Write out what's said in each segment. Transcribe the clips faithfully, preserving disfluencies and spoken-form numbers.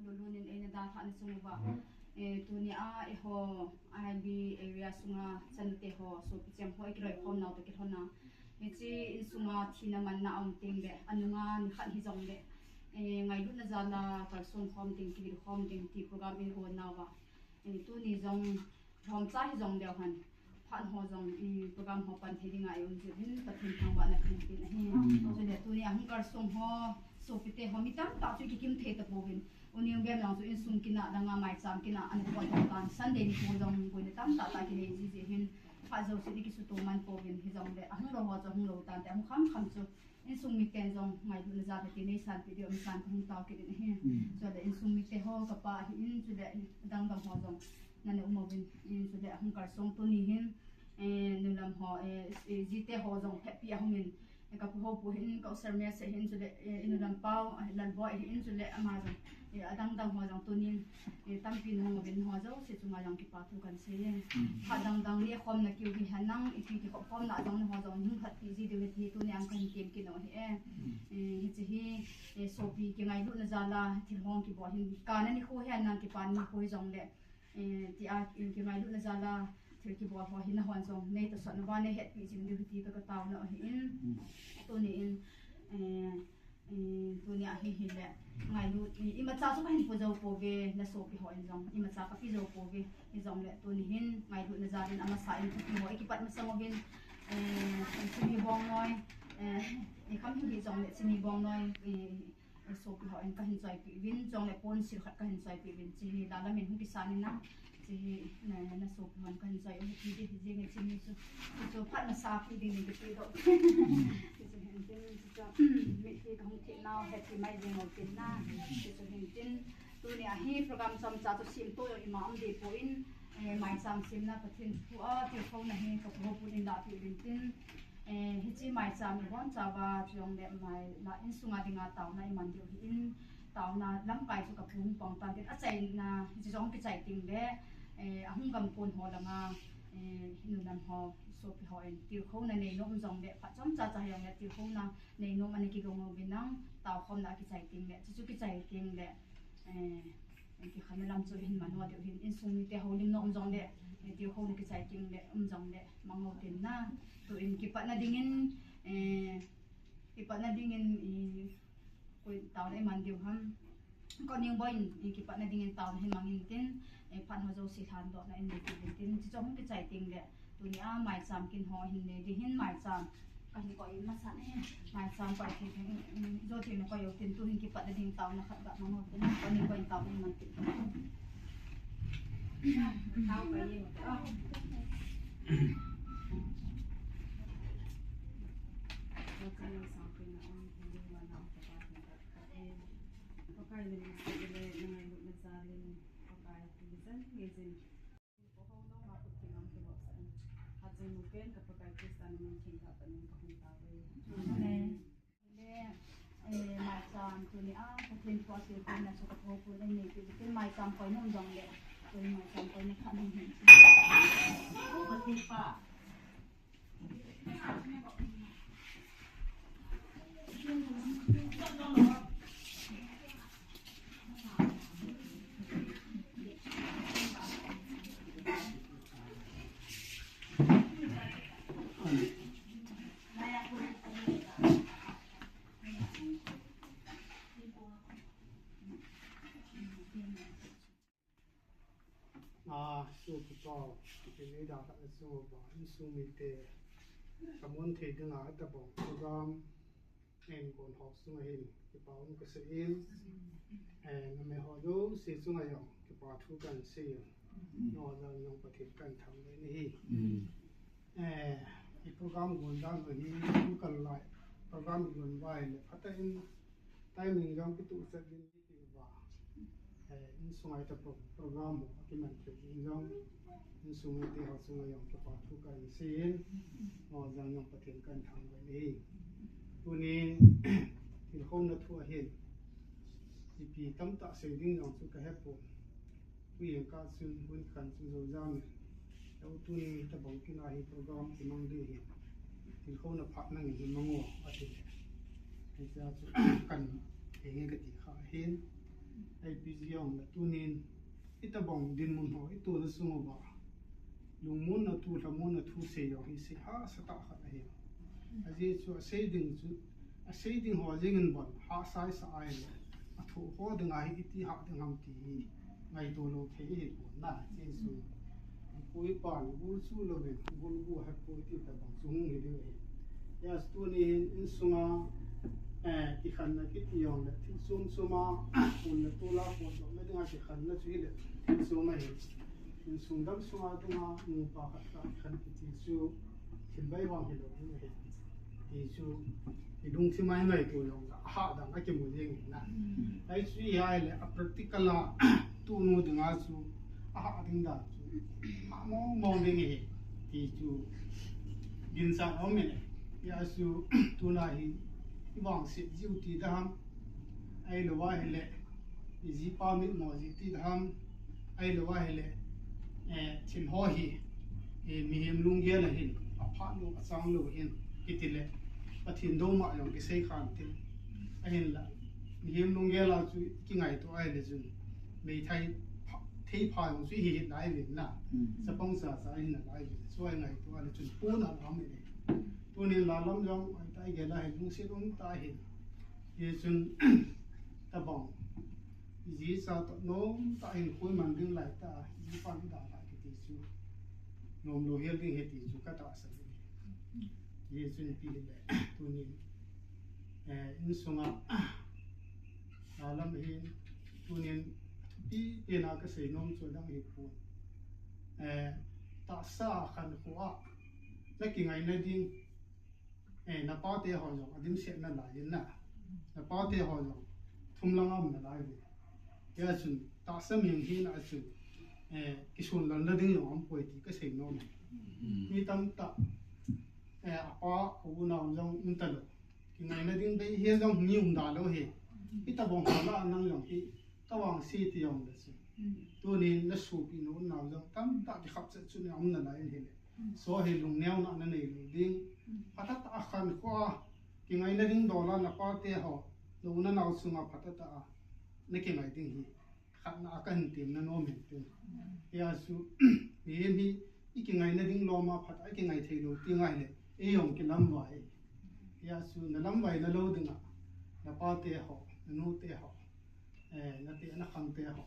Lulun in eina dalhah na chung uva, eh, tuni a eiho I B area sunga chanu te ho, sopi cheng ho, i kiloikhom nau toh kilhon a, hiche insunga thina manna aum teng le, anunga nikhat hijongle, eh, ngailutna jal a kalsong khom ding, kivil khom ding ti program i gon nauva, eh, tuni jong lhomcha hijongleu hen, phat ho jong, eh, program ho pan thei dinga i um jeh uvin Pathen thangvahna kahin pe ahi. Chule tuni a hung kalsong ho, sopite ho, mi tamtah chu i kikim thei tapouvin. U Neo Bem jong chu insung kin a, dang a maicham kin a ana pon tan. Sunday nikho jong boina tamtah tah kinei ji jeh hin, phat jouse i kisuto man pouvin, hijongle ahung lou ho chu ahung lou tante, ahung kham kham chu insung miten jong ngailutna jal a ti nei sanpeh diu, um san kahung tao kit in ahi. Chule insung mite ho, kapa ahin, chule adang dang ho jong nana um uvin, chule ahung kalsong tuni hin, eh, nulam ho, eh, eh, jite ho jong phatpi ahung in, eh, ka pu Hopu hin, ka u Sermese hin, chule, eh, i nulam pau, eh, Lalboi hin, chule ama jong, eh, adang dang ho jong tunin, eh, tampi nahung uvin, ho jouse chunga jong kipa thu kan sei e. Phat dang dang le khomna kiu hi henlang, ipi kikhop khomna jong ho jong hung phatpi ji diu hi ti tuni a kahin tem kit u ahi e. Eh, hiche hi, eh, sopi kingailutna jal a thil hung kibol hin, kana nikho hi henlang, kipana nikho hijongle, eh, tia, eh, kingailutna jal a thil kibol ho hi nahon jong nei tosot nauva nei hetpi jing diu hi ti ka, ka taona ahin. Tuni in, eh, eh, tuni a hi hile, ngailut, i, imacha chu kahin pu jou pouve, na sopi hon jong imacha kape jou pouve, hijongle tuni hin ngailutna jal in amasa in thupi ho i kipat masang uvin, eh, Chimi Bongnoi, eh, i kham hi hijongle Chimi Bongnoi, eh, sopi hon kahin choipeh uvin, chule ponsil khat kahin choipeh uvin, hiche hi lalam in hung kisan in lang, hiche hi na, na sopi hon kahin choi u ahi ti hi jing e, hiche mi chu, hichu phat masa pi ding in kati doh. Hichu hin tin, hichu, mitlhi kahung theh nau, happy mai jing u tin na, hichu hin tin, tuni a hi program chomcha chu semtoh jong ima um deh poi, eh, maicham semna Pathen thu a tilkhouna hi ka pu Hopun in lahpeh uvin tin, eh, hiche maicham i bon chauva, chujongle mai la insunga dinga taona i man diu ahin, taona lamkai chu ka pu hung pang tan tin, achaina hiche jong kichai teng le, eh, ahung gam kon ho langa, eh, nulam ho, sopi hon tilkhouna neinom jongle, phat chomcha cha hijongle tilkhouna neinom ana kigong uvin lang, taokhomna a kichai teng le, chuchu kichai teng le, eh, kikhenna lam chu hin mano diu ahin, insung mite houlim na um jongle, eh, tilkhouna kichai teng le, um jongle, mang u tin na. Tuin kipatna dingin, eh, kipatna dingin, eh, koi taona i man diu ham. Ka u Ningboi in, eh, kipatna dingin taona hin mang in tin, eh, phat ho jouse lhandohna in nei uvin tin, hiche jong hung kichai teng le, tuni a maicham kin ho hin nei ding ahin, maicham kahin koi masa e, maicham koi thei thei, um, jo thei na koi u tin, tu hin kipatna ding taona khat ga mang u tin, ka u Ningboi in taona in mang tin. Tao koi in. Pakai le masa le na ngailutna jal in, Pakai tu jal in, Amen. Le, eh, maicham tuni a Pathen thu a tilkhouna chu ka pu Hopun in nei peh uvin tin, maicham koina um jongle, tuni maicham koina khat hung hin. A, sopi pau, kiti nei dalhah na chung uva, insung mite, kamu thei dinga, atabang program, nei gon ho sunga hin, kipa um kasei in, eh, numei ho jouse chunga jong, kipa thu kahin sei in, nangho jong Pathen kahin thangvah in ahi. Eh, i program gon dan u hi, kal lai, program gon vai le, phatah in, timing jong kituh chet in, Tiva, eh, insunga ita pro-, program ho akiman thei jing jong, insung mite ho chunga jong kipa thu kahin sei in, nangho jong Pathen kahin thangvah in ahi. Tunin, tilkhouna thu ahin, ipi tamtah sei ding jong chu kahepon. Tujing kah chun hun khat chu jou jam in. Lou tuni tabang kin a hi program kimang ding ahi. Tilkhouna phat nangin hin mang o, ati le. Hichea chu kahin henge kati kha ahin. Ipi jeh jongle tunin, itobang dinmun ho, itohna sung uva lungmonna thu, lhamonna thu sei jong hi sei hahsa tah khat ahi. Ajeh chu asei ding chu, asei ding ho jeng in bon hahsa sa ahile, athoh ho dinga hi iti hah ding ham ti hi ngaito lou thei ahipon na, ajeh chu Pu ipa ni gul chu louvin, gul gu hepoi ti tobang chu hung hi ding ahi. Hijeh chun tuni hin insunga, eh, kikhenna kiti jongle, thil chom choma, pon le tol a potdohna dinga kikhenna chu hile, thil chom ahi. Insung dam sunga dinga nupa khat kikhen kiti chu, thil bai vang hilou ding ahi. Ti chu, i lungthim a i ngaito jongle, ahah dan akimu jeng in na. Hichu ahile, a practical a, tunu dinga chu, ahah ding dan chu, ahah mong mong ding ahi. Ti chu, ginchat aum in, hijeh chun, tuna hi, i vangset jiu ti ding ham, ahilou ahile, i jipa mitmo jeh ti ding ham, ahilou ahile, eh, thil ho hi, eh, mihem lunggel ahin, aphat lou, achang lou ahin, kiti le, Pathen douma jong kisei khan tin. Ahinla, mihem lunggel a chu kingaito ahile chun, meithai pha, theipha jong chu ihi hih nai uvin na. Mm. Chapang chacha ihi nalai uvin. Chu i ngaito ahile chun, puna lam ahi. Tunin la lam jong, ahi ta igel a hi, lungset um tah ahi. Hichun, tobang, iji icha toh nomtah in khui man ding lai tah, iji pan da lai kiti chu, nomlou hel ding ahi ti chu katahsan e. Hichun ipi hile, tunin, eh, insunga, a lam hi, tunin, thupi pen a kasei nom chu adang ahipon. Eh, tahsa khankho a, nakingaina ding, eh, napate ho jong adimset nalai in na. Napate ho jong thum lang a um nalai uve. Hijeh chun tahsa meng hina a chun, eh, kisunlelna ding jong aumpoi ti kasei nom e. Mm. Mi tamtah, eh, apa, u, nao jong um talou, kingaina ding bei hi jong mi um da lou hi. Hitobang ho lah a nang jong hi, kavangse ti jongle chun, tunin nasopi nao, u, nao jong tamtah kikhap chet chu na um nalai in hile, so hi lungneona nanei lou ding. Phatah tah a khankho a, kingaina ding dol a napate ho, na u nanao chunga phatah tah a nakingai ding hi, khatna a kahin temna nom in tin. Hijeh chun, mihem hi, i kingaina ding lom a phatah a kingai thei lou ti ngai le, ei jong kilamvai. Hijeh chun, nalamvaina lou dinga, napate ho, nanute ho, eh, nate nakhangte ho,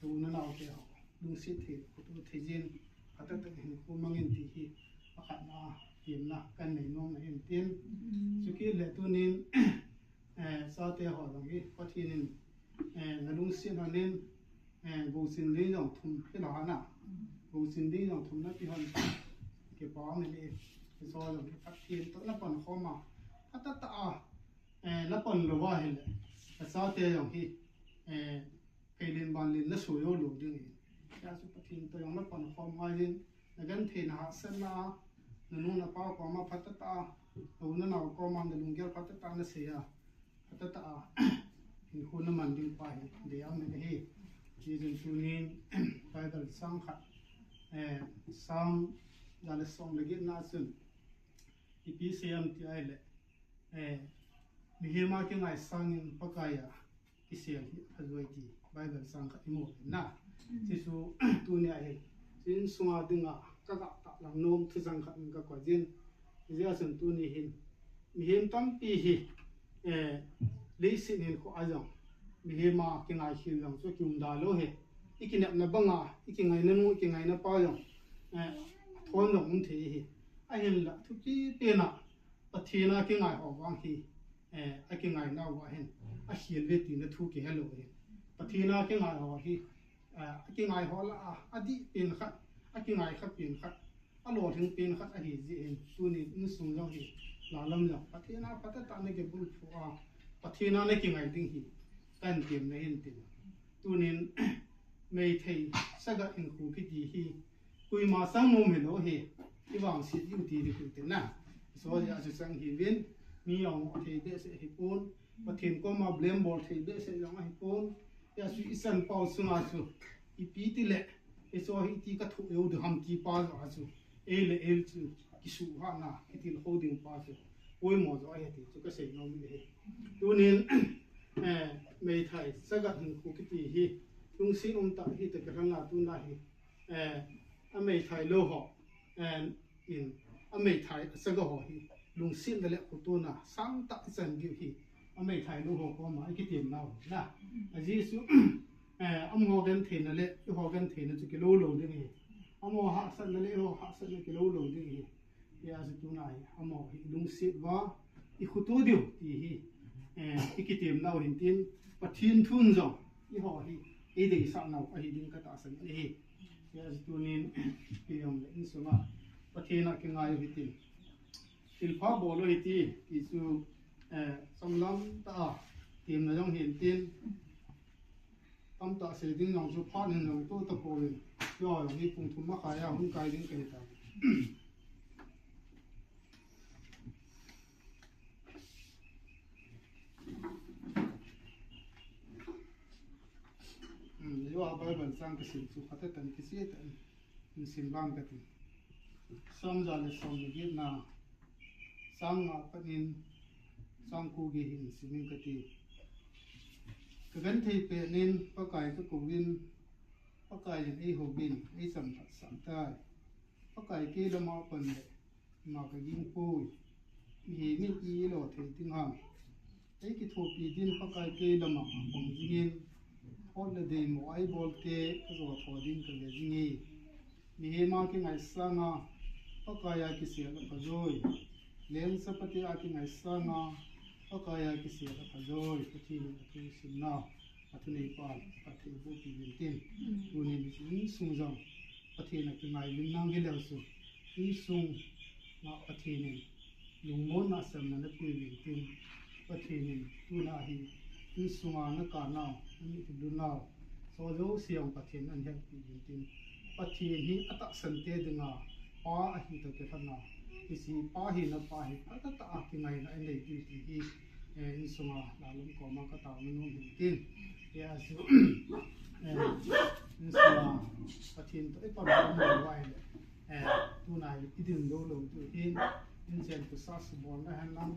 u nanaote ho, lungset thei, khutu thei jin, phatah tah in hinkho mang in ti hi, pakhatna, temna, kanei nom ahin tin. Mm. Chukit le tunin, eh, chate ho jong hi, Pathen in, eh, nalungset hon in, eh, gouchin ding jong thum, hilou hana. Mm. Gouchin ding jong thum napeh hon, kipah aum in, eh, hicho jong hi, Pathen toh napankhom a, phatah tah a, eh, napan lou va ahile, nachate jong hi, eh, kei len ban len nasoi jou lou ding ahi. Hijeh chun Pathen toh jong napankhom ngai in, nagenthei nahahsatna a, nanu napa koma phatah tah a, na u nanao koma nalunggel phatah tah a nasei a, phatah tah a, hinkho naman ding pa hi, dei aum in ahi. Hijeh chun tunin, Bible chang khat, eh, Psalm, ja le som le get na chun, ipi asei em ti ahile, eh, mihem a kingai sangin Pakai a kisel hi aphajuai ti Bible chang khat imu uvin na. Mm. Chuchu tunia hi, insunga dinga kagah tah lang nom thuchang khat in kakoi jin. Hijeh chun tuni hin, mihem tampi hi, eh, leiset hinkho a jong, mihem a kingai khel jong chu kium da lou hi. I kinepna banga, i kingaina nu, i kingaina pa jong, eh, athon jong um thei ahi. Ahinla, thupi pen a, Pathen a kingai ho vang hi, eh, akingaina uva hin, akhel uve tina thu kihe lou ahi. Pathen a kingai ho hi, eh, akingai ho lah a, adih pen khat, akingai kha pen khat, alolhing pen khat ahi jeh in, tunin insung jong hi, la lam jong, Pathen a phatah tah a nakibulphu a, Pathen a nakingai ding hi, kahin temna ahin tin. Tunin, meithai sagat hinkho kiti hi, koima chang nom hilou hi, i vangset diu ti ding ahi tin na. Hiche jeh a chu chang hiuvin, mi jong ngoh thei behseh ahipon, Pathen koma blame bol thei behseh jong ahipon, hijeh a chu ichan pau chunga chu, ipi tile, hiche hi iti kathoh jou ding ham ti pa joh a chu, ei le ei chu, kisuhhatna, kitilkhou ding pa chu, poimo joh ahi ti chu kasei nom in ahi. Tunin, eh, meithai chaga hinkho kiti hi lungset umtah hita kilhon a tuna hi, eh, ameithai lou ho, eh, in, ameithai achaga ho hi lungsetna le khotona sangtah ichan diu hi ameithai lou ho koma ikitemnau hi na. Ajeh chu, eh, amaho gentheina le eiho gentheina chu kilou lou ding ahi. Amaho hahsatna le eiho hahsatna kilou lou ding ahi. Hijeh a chu tuna hi amaho hi ilungset uva ikhoto diu ti hi, eh, ikitemnau hintin, Pathen thun jong eiho hi eideisah nau ahi ding katahsan ahi. Hijeh a chu tunin, kei jong le insunga Pathen a kingai u hitin, thilpha bol u hite ti chu, eh, chomlam tah a temna jong hintin, tamtah sei ding jong chu phat in jong toh tapouvin, keiho jong hi pung thum makhai a hung kai ding kahitan. Hmm, Johan Bible chang kasim chu khat tah in kisei tah in sim lang kati. Som ja le som le getna, chang nga a pat in chang ko gei hin sim inge kati. Kagenthei pet in Pakai kakouvin, Pakaiyin eihouvin, eichamlhatsah tai. Pakai kei lama apan le ima kaging poi. Mihem in iti lo thei ding ham? Eikithopi din Pakai kei lama apang jingin, phot le deimo a eibol te kajo tho ding kave jinge. Mihem a kingaisang a Pakai a kisel aphajoi. Leng chapate a kingaisang a Pakai a kisel aphajoi. Pathen in athu simnau, athuneipan phatthei boh peh uvin tin. Tunin insung jong Pathen a kingai uvin nang hileu chun, insung a Pathen in lungmonna semna napeh uvin tin, Pathen in tuna hi insunga nakanau, namit lunau, chujou siang Pathen in ahin helpeh uvin tin, Pathen hi atahsan te dinga pa ahi toh kilhon a, hiche pa hina pa hi phatah a kingaina inei diu ti hi, eh, insunga Lalom koma kataona nom hin tin. Hijeh a chu, eh, insunga Pathen toh ipankhom lou uva ahile, eh, tuna hi idin lou lou diu hin, inchen toh sa subolna hen lang,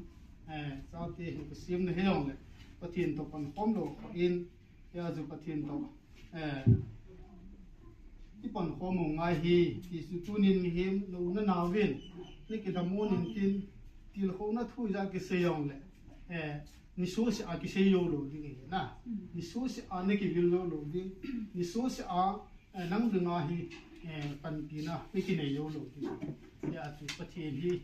eh, chate hin kisemna hijongle, Pathen toh pankhom lou kha in, hijeh a chu Pathen toh, eh, ipankhom u ngai ahi, ti chu tunin mihem nao nanaovin, nakilhamon in tin, tilkhouna thu ijat kisei jongle, eh, nisoh seh a kisei jou lou ding ahi na. Nisoh seh a nakivil jou lou ding, nisoh seh a, eh, nang dinga hi, eh, panpina nakinei jou lou ding. Hijeh a chu Pathen hi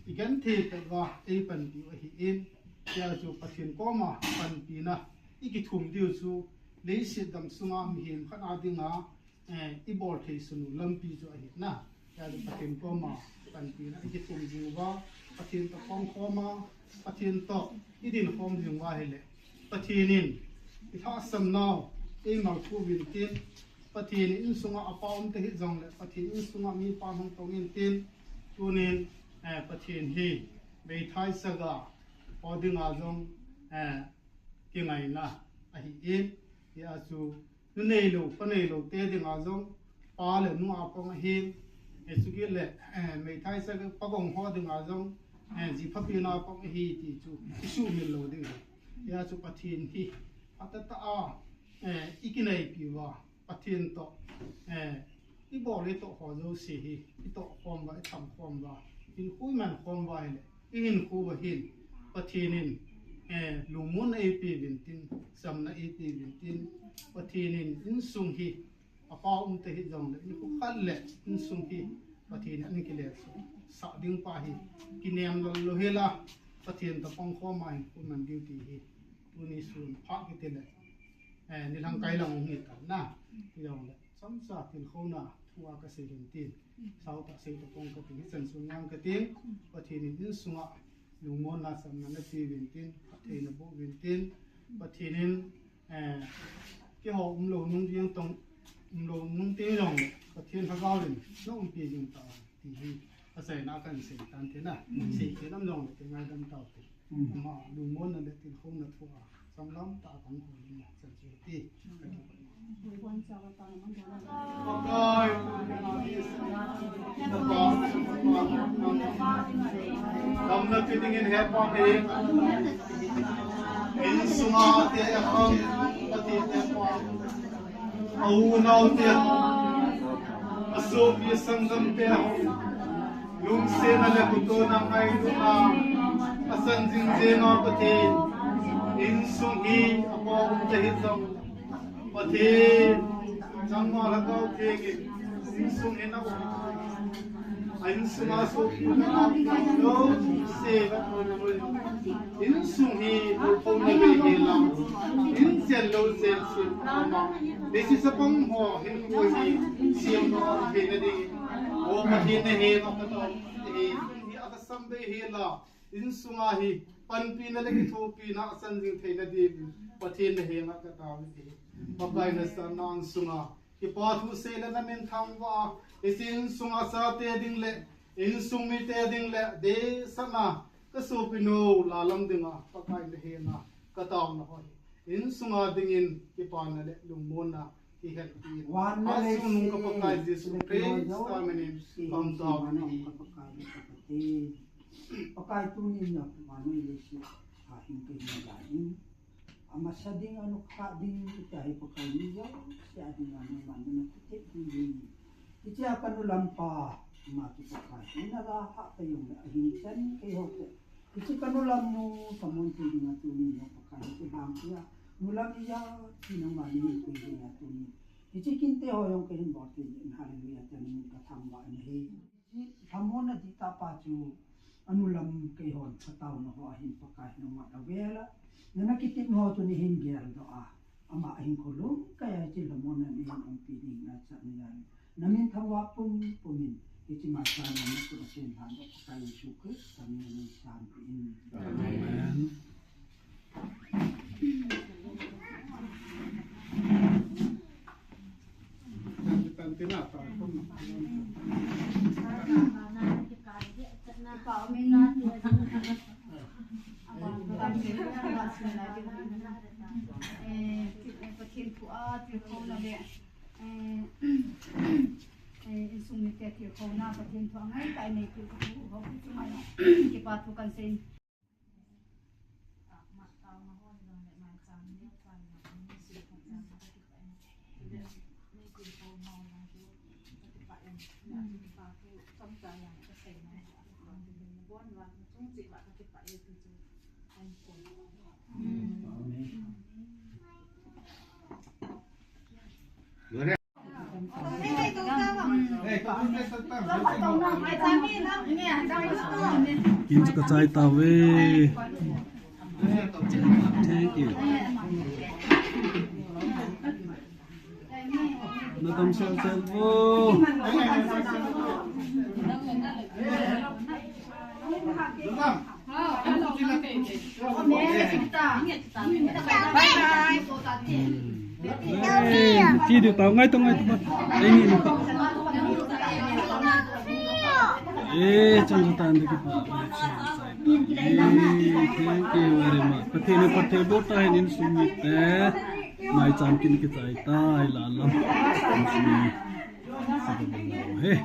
igenthei pet uva eipanpi u ahin, hijeh a chu Pathen koma panpina ikithum diu chu leiset gamsunga mihem khat a dinga, eh, ibol thei sun u lampi chu ahi na. Hijeh a chu Pathen koma panpina ikithum jing uva, Pathen toh pangkhom a, Pathen toh idin khom jing uva ahile, Pathen in ilhahsam nau eimalkhu uvin tin, Pathen in insunga apa um tahih jongle, Pathen insunga mipa hung tong in tin, tunin, eh, Pathen hi meithai chaga ho dinga jong, eh, kingaina ahin, hijeh a chu nu neilou, pa neilou te dinga jong, pa le nu a pang ahin, eh, chukit le, eh, meithai chaga pagong ho dinga jong, eh, ji phapina pang ahi ti chu isuhmil lou ding ahi. Hijeh a chu Pathen hi phatah a, eh, ikinaipi uva, Pathen toh, eh, ibol itoh ho jouse hi, itoh khom uva, itham khom uva, hinkho iman khom uva ahile, ihinkho uva hin, Pathen in, eh, lungmonna eipeh uvin tin, chamna eipeh uvin tin, Pathen in insung hi, apa um tahih jongle, hinkho khat le insung hi, Pathen in ana kilesah sah ding pa hi, kinem lou lou hel a, Pathen toh pangkhom a hinkho man diu ti hi, tuni sun phat kiti le, eh, nilhang kai lang hung hi tan na, ti jongle. Chomcha tilkhouna thu a kasei hin tin. Sao tah sei tapong kati, hichan sung ngang kati. Pathen in insunga lungmonna chamna napeh uvin tin, phatthei naboh uvin tin. Pathen in, eh, keiho umlou nung ding tong, umlou nung teng jong, Pathen Lhagao in naumpi jing tau ti hi achaina a kahin sei tan tin na. Sei kei lam jong le kei ngaidam tau te. Ama lungmonna le tilkhouna thu a chomlam tah a kahung hol ding chan chu ti. Pakai, damna pe dingin hepa he. Insunga te a khang, a te te pa. A u nau te. A sopi sanggam te. Lungsetna le kutona ngailutna. A san jing jing a Pathen. Insung hi a pa um te hi jong. Pathen, Changma Lhagao Theng in, insung hi na um. A insunga sopi na um. Lo, se na um. Insung hi, lo, ko na be hi la. In chen lo, chen chen. Desi sapang ho, hin ko hi, siam lo, he na di. O Pathen na he, ma ka to, he, hi a ka sam be hi la. Insunga hi, panpina le kithopina a san jing theina diuvin, Pathen na henga ka tao hi. Pakai na san na insunga, kipa thu sei le na min thangvah, hiche insunga chate ding le, insung mite ding le, deisahna, ka sopi nu, Lalam dinga, Pakai na henga, ka taona ho hi. Insunga dingin, kipana le, lungmonna, hi hen tin. Wan le leiset, a sung nung ka Pakai Jesu Christa min in, ka hung tao hi. Ka Pakai le ka Pathen. Pakai tuni na, vannoi leiset, a hing kei na la in. Amasa ding, anukha ding, ita hi Pakai ni jouse a ding a nangman na kiti ding ding. Hiche a ka nu lam pa, ama chu Pakai, ina la ha ka jong le, ahin chan kei ho te. Hiche ka nu lam nu, ka mun ti ding a tuni na Pakai, hiche bang tia. Nu lam iya, ti nangman ni kei ding a tuni. Hiche kinte ho jong ka hin bol tin, hallelujah, te ni ka thangvah na hi. Lhamonna dihtah pa chu, anu lam keihon ka taona ho ahin Pakai nangma avela. Nana kitepna ho chu nahin geldoh a. Ama ahin kholung kaya hiche lhamonna nahin umpi ding nachan neiya. Namin thangvah pumpum in, hiche maicham na nakhut a chen lhan doh Pakai Jesu Christa min in nahin sanpeh in. Amen. Insung mite tilkhouna Pathen thu angai tai nei tilkhouna ho chu mai. Kipa thu kan sei. Kin chu ka chai tauve. Thank you. Na dam sel sel vo. Bye bye. Ti diu tao, ngai tao, ngai tao. Ei ni ni. Eh, chang tan de ki pa. Eh, thank you very much. Pathen in phatthei boh tahen insung mite. Maicham kin kichai tai Lalam. Hey.